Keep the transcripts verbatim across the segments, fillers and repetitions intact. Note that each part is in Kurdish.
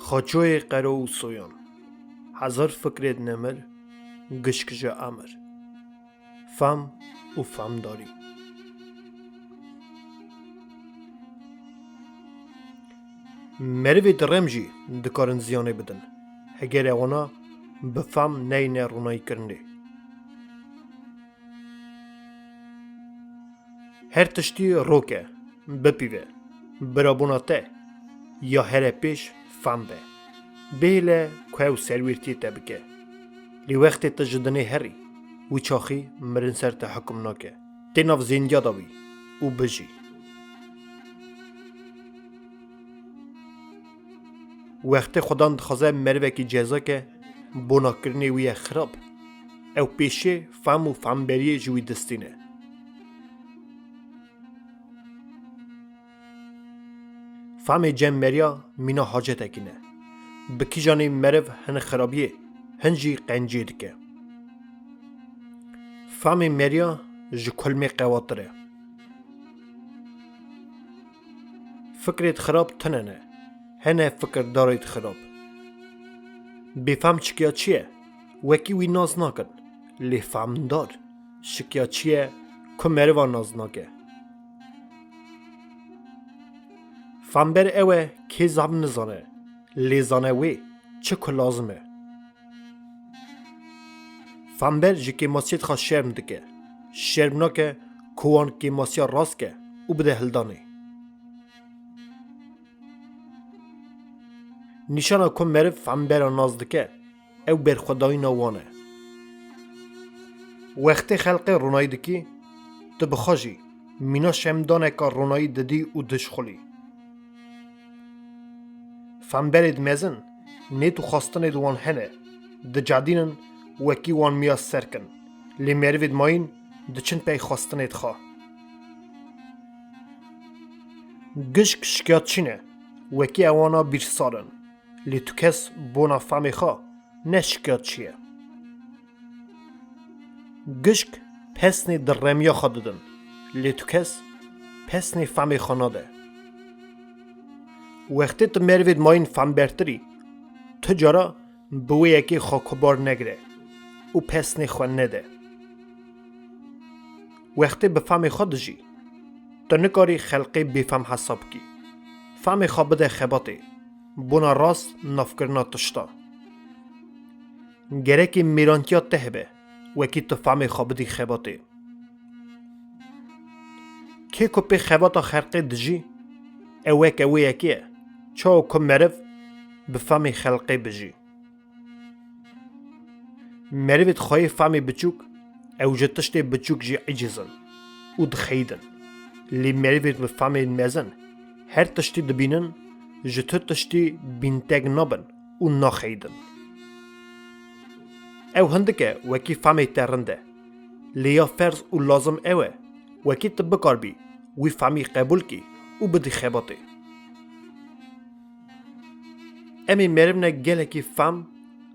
Qaçoyê qero û soyan. Hezar fikrêd nemir, gişk ji emir. Fam û famdarî. Merivê di rem jî dikarin ziyanê bidin, heger ewana bi fam neyne ronayîkirinê. Her tiştî roke, bipîve, birabûna te ya here pêş fam be. Bihêle ku ew serwîrtiyê te bike. Lê wextê tu ji dinê herî, wî çaxî mirin ser te hikum nake. Tê nav zêndiya de bî û bijî. Wextê Xudan dixwaze merivekî ceza ke, bona kirinê wî ye xirab. Ew pêşê fam û famberiyê ji wî distîne. Famê cem meriya mîna hacetekî ne. Bi kîjanê meriv hin xirabiyê, hin jî qenciyê dike. Famê meriya ji kulmê qewatir e. Fikrêd xirab tune ne. Hene fikirdarêd xirab. Bêfam çikiya çi ye? Wekî wî nas nakin. Lê famdar şikiya çi ye ku meriva nas nake? Famber ew e kê zav nizane, lê zane wê çi ku lazim e. Famber ji kêmasiyêd xwe şerm dike. Şerm nake ku wan kêmasiya rast ke û bide hildanê. Nîşana ku meriv fambera nas dike, ew berxwedayîna wan e. Wextê xelqê ronayî dikî, tu bi xwe jî mîna şemdaneka ronayî didî û dişxulî. Famberêd mezin nêt û xwestinêd wan hene, dicedînin wekî wan miya ser kin, lê merivêd mayîn diçin pey xwestinêd xwe. Gişk şikiyatçî ne, wekî ewana bîrsar in, lê tu kes bona famê xwe ne şikiyatçî ye. Gişk pesnê di remiya xwe didin, lê tu kes pesnê famê xwe nade. Wextê tu merivêd mayîn fambertirî, tu cara bi wê yekê xwe kubar negire û pesnê xwe nede. Wextê bi famê xwe dijî, tu nikarî xelqê bêfam hesab bikî. Famê xwe bide xebatê, bona rast navkirina tişta. Gerekê mêrantiya te hebe, wekî tu famê xwe bidî xebatê. Kê ku pê xebata xelqê dijî, ew weke wê yekê ye, çawa ku meriv bi famê xelqê bijî. Merivêd xweyê famê biçûk, ew ji tiştê biçûk jî ecîz in û dixeyidin. Lê merivêd bi famê mezin her tiştî dibînin, ji tu tiştî bînteg nabin û naxeyidin. Ew hindik e wekî famê te rind e. Lê ya ferz û lazim ew e, wekî tu bikarbî wî famî qebûl kî û bidî xebatê. Em ê meriv ne gelekî fam,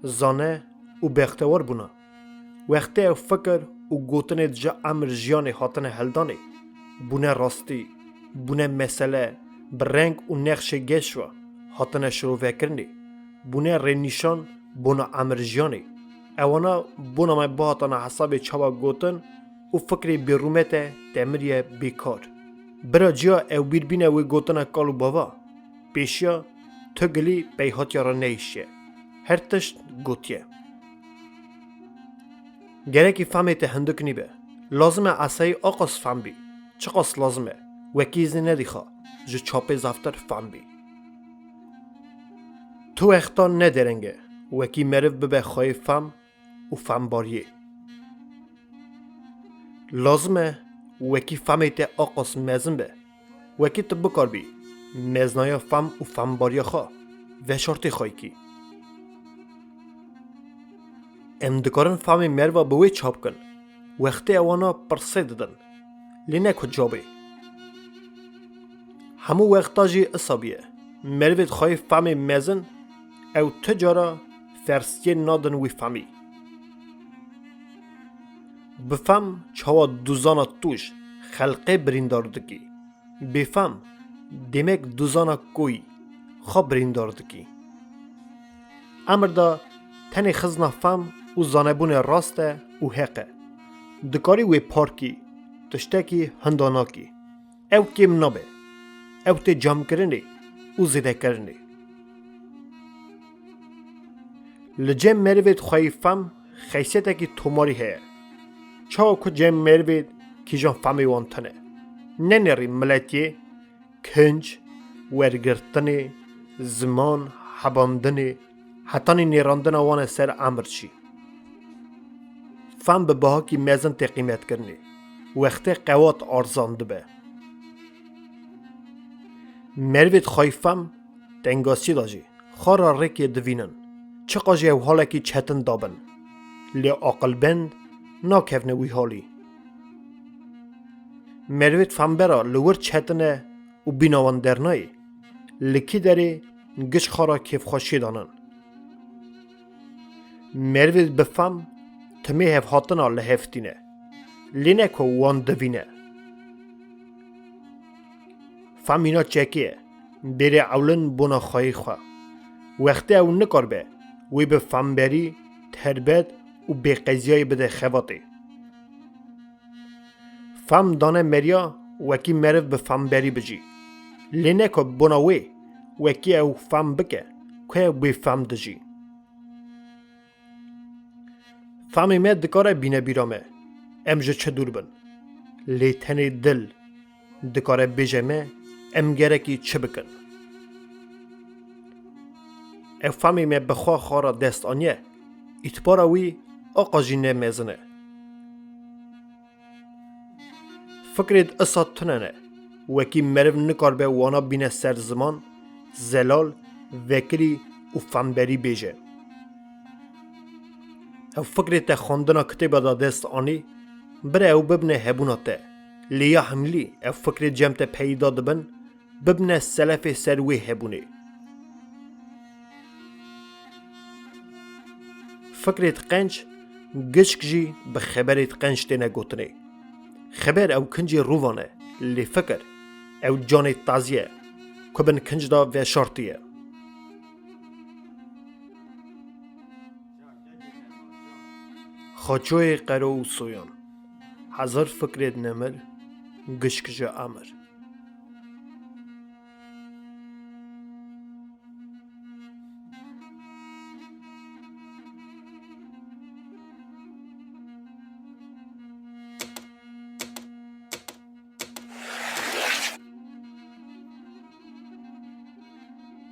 zane û bextewar bûna. Wextê ew fikir û gotinêd ji emir jiyanê hatine hildanê, bûne rastî, bûne mesele, bi reng û nexşê geş ve hatine şirovekirinê, bûne rênîşan bona emir jiyanê. Ewana bona me bihatana hesabê çawa gotin û fikrê bêrûmete temiriye bêkar. Bira ciya ew bîr bîne wê gotina kal û bava. Pêşiya tu gilî peyhatiya re neyişiye. Her tişt gotiye. Gerekî famê te hindik nîbe. Lazim e esayî aqas fam bî. Çiqas lazim e. Wekî zî nedîxa. Ji çapê zaftir fam bî. Tu wexta ne dereng e. Wekî meriv bibe xweyê fam û fambariyê. Lazim e wekî famê te aqas mezin be. Wekî tu bikarbî meznaya fam û fambariya xwe veşartê xwe kî. Em dikarin famê meriva bi wê çap kin. Wextê ewana pirsê didin. Lê ne ku cabê. Hemû wexta jî isa bûye. Merivê dixwayê famê mezin, ew tu cara fersiyê nadin wî famî. Bi fam çawa duzana tûj xelqê birîndar dikî. Bêfam, demek duzana koyî xwe birîndar dikî. Emir de tenê xizna fam û zanebûnê rast e û heq e. Dikarî wê parkî, tiştekî hinda nakî. Ew kêm nabe. Ew tê camkirinê û zêdekirinê. Li cem merivê xweyî fam xeysiyetekî tomarî heye. Çawa ku cem merivê kîjan famê wan tune. Nenêrî miletiyê, kinc, wergirtinê, ziman, hebandinê, hetanî nêrandina wan e ser emir jî. Fam bi bihakî mezin tê qîmetkirinê. Wextê qewat arzan dibe. Merivê xweyî fam tengasiyê de jî xwe re rêkê divînin. Çiqa jî ew halekî çetin dabin. Lê aqilbend nakevne wî halî. Merivê fambera li wir çetin e û bîna wan dernayê. Li kî derê giş xwe re kêfxweşiyê danin. Merivê bi fam timê hevhatina li hev tîne. Lê ne ku wan divîne. Fam mîna çekê ye. Bêrê ewlin bona xweyî xwe. Wextê ew nikaribe, wê bi famberî, terbet û bêqeziyayî bide xebatê. Fam dane meriya wekî meriv bi famberî bijî. Lê ne ku bona wê wekî ew fam bike, ku ew bê fam dijî. Famê me dikare bîne bîra me, em ji çi dûr bin. Lê tenê dil dikare bêje me, em gerekî çi bikin. Ev famê me bi xwe xwe re dest aniye, îtibara wî aqa jî ne mezin e. Fikrêt isa tune ne. Wekî meriv nikaribe wana bîne ser ziman, zelal, vekirî û famberî bêje. Ew fikrê te xwendina kitêba de dest anî, bire ew bibine hebûna te. Lê ya hemlî ew fikrê cem te peyda dibin, bibine selefê ser wê hebûnê. Fikrêt qenc, gişk jî bi xeberêt qenc têne gotinê. Xeber ew kincê rûvan e, lê fikir ew canê tazî ye, ku bin kinc de veşartiye. Xaçoyê qero û soyan. Hezar fikrêt nemir, gişk ji emir.